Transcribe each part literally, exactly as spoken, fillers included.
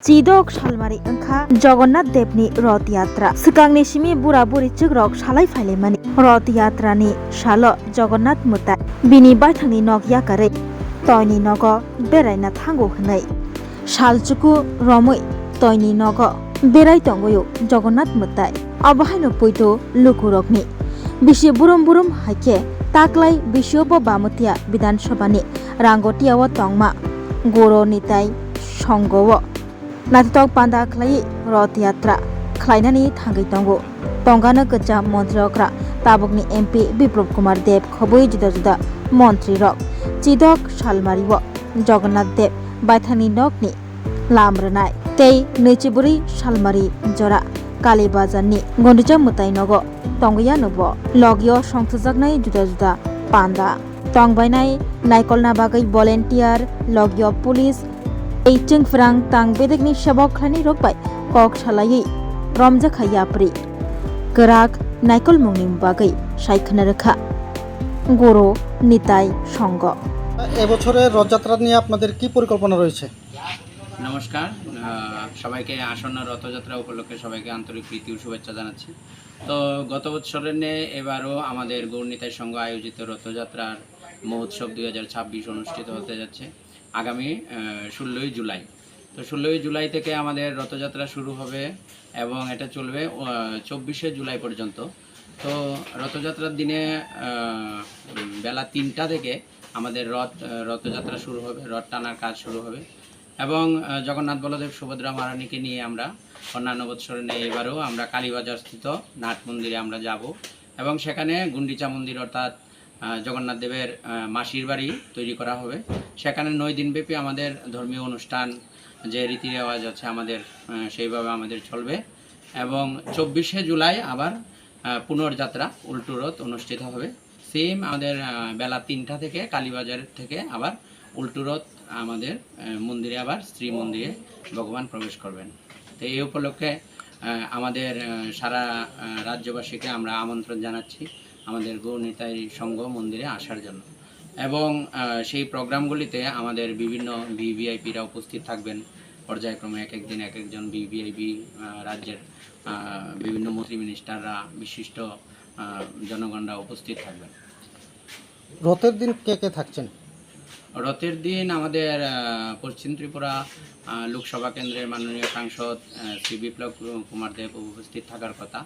Chidok salmari wngkha Jagannath Devni Roth Yatra. Swkangni simi bura buri chwkrok salai phailaimani. Roth Yatrani salo Jagannath mwtai bini baithangni nok yakarwi toini nogo beraina thango hwnwi salchuku romwi toini nogo berai tongwi Jagannath mwtai. Abo haino poito lukurokni bisi burum burum hai khe taklai bisio bo Bamatia Bidhan Sabhani Rangotiao tongma Goro Nitai Songho-o naithotok panda khlaiwi Roth Yatra khlainani thangwi tongo. Tongano kwcham montri okra tabukni M P Biplop Kumar Deb khobwi juda juda montri rok. Chidok salmari-o Jagannath Deb baithangni nokni lam rwnai tei nwichibrwi salmari jora Kali Bazarni Gondija mwtai nogo tongwi anw bo. Logio songthokjaknai juda juda panda tongbainai naikolna bagwi volunteer, logio police tei chwngphrang tang bedekni sebok khlainai rok bai kok salaiwi romjakha yapri kwrak naikolmungni bagwi sai khna rwkha Goro Nitai Songho. এবছরের রথযাত্রা নিয়ে আপনাদের কি পরিকল্পনা রয়েছে? নমস্কার, আহ, সবাইকে আসন্ন রথযাত্রা উপলক্ষে সবাইকে আন্তরিক প্রীতি ও শুভেচ্ছা জানাচ্ছি। তো গত বছরের ন্যায় এবারও আমাদের গৌর নিতাই সংঘ আয়োজিত রথযাত্রার মহোৎসব দুই হাজার ছাব্বিশ অনুষ্ঠিত হতে যাচ্ছে আগামী, আহ, ষোলোই জুলাই। তো ষোলোই জুলাই থেকে আমাদের রথযাত্রা শুরু হবে এবং এটা চলবে, আহ, চব্বিশে জুলাই পর্যন্ত। তো রথযাত্রার দিনে, আহ, উম, বেলা তিনটা থেকে আমাদের রথ, আহ, রথযাত্রা শুরু হবে, রথ টানার কাজ শুরু হবে। এবং, আহ, জগন্নাথ বলদেব সুভদ্রা মহারানীকে নিয়ে আমরা অন্যান্য বছরের ন্যায় এবারও আমরা কালীবাজারস্থিত নাট মন্দিরে আমরা যাব এবং সেখানে গুন্ডিচা মন্দির অর্থাৎ, আহ, জগন্নাথ দেবের, আহ, মাসির বাড়ি তৈরি করা হবে। সেখানে নয় দিনব্যাপী আমাদের ধর্মীয় অনুষ্ঠান, যে রীতি রেওয়াজ আছে আমাদের, আহ, সেইভাবে আমাদের চলবে। এবং চব্বিশে জুলাই আবার, আহ, পুনর্যাত্রা উল্টো রথ অনুষ্ঠিত হবে। সেম আমাদের, আহ, বেলা তিনটা থেকে কালীবাজার থেকে আবার উল্টো রথ আমাদের, আহ, মন্দিরে আবার শ্রী মন্দিরে ভগবান প্রবেশ করবেন। তো এই উপলক্ষে, আহ, আমাদের, আহ, সারা, আহ, রাজ্যবাসীকে আমরা আমন্ত্রণ জানাচ্ছি আমাদের গৌর নিতাই সংঘ মন্দিরে আসার জন্য। এবং, আহ, সেই প্রোগ্রামগুলিতে আমাদের বিভিন্ন ভিভিআইপিরা উপস্থিত থাকবেন, পর্যায়ক্রমে এক এক দিন এক একজন ভিভিআইপি, আহ, রাজ্যের, আহ, বিভিন্ন মন্ত্রী মিনিস্টাররা, বিশিষ্ট, আহ, জনগণরা উপস্থিত থাকবেন। রথের দিন কে কে থাকছেন? রথের দিন আমাদের, আহ, পশ্চিম ত্রিপুরা, আহ, লোকসভা কেন্দ্রের মাননীয় সাংসদ, আহ, শ্রী বিপ্লব কুমার দেব উপস্থিত থাকার কথা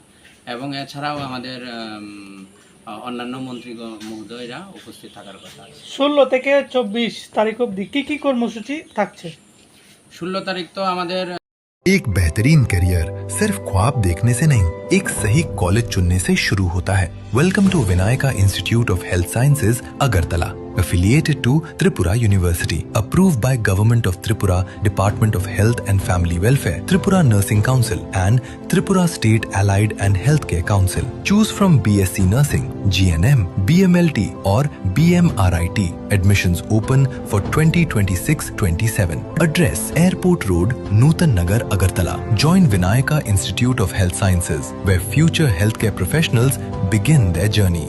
এবং এছাড়াও আমাদের, আম, আহ, অন্যান্য মন্ত্রী গ-, মহোদয়রা উপস্থিত থাকার কথা আছে। ষোলো থেকে চব্বিশ তারিখ অবধি কি কি কর্মসূচি থাকছে? ষোলো তারিখ তো আমাদের एक बेहतरीन करियर सिर्फ ख्वाब देखने से नहीं, एक सही कॉलेज चुनने से शुरू होता है। Welcome to Vinayaka Institute of Health Sciences, Agartala, affiliated to Tripura University, approved by Government of Tripura, Department of Health and Family Welfare, Tripura Nursing Council and Tripura State Allied and Healthcare Council. Choose from B S C Nursing, G N M, B M L T or B M R I T. Admissions open for twenty twenty-six twenty-seven. Address: Airport Road, Nutan Nagar, Agartala. Join Vinayaka Institute of Health Sciences, where future healthcare professionals begin their journey.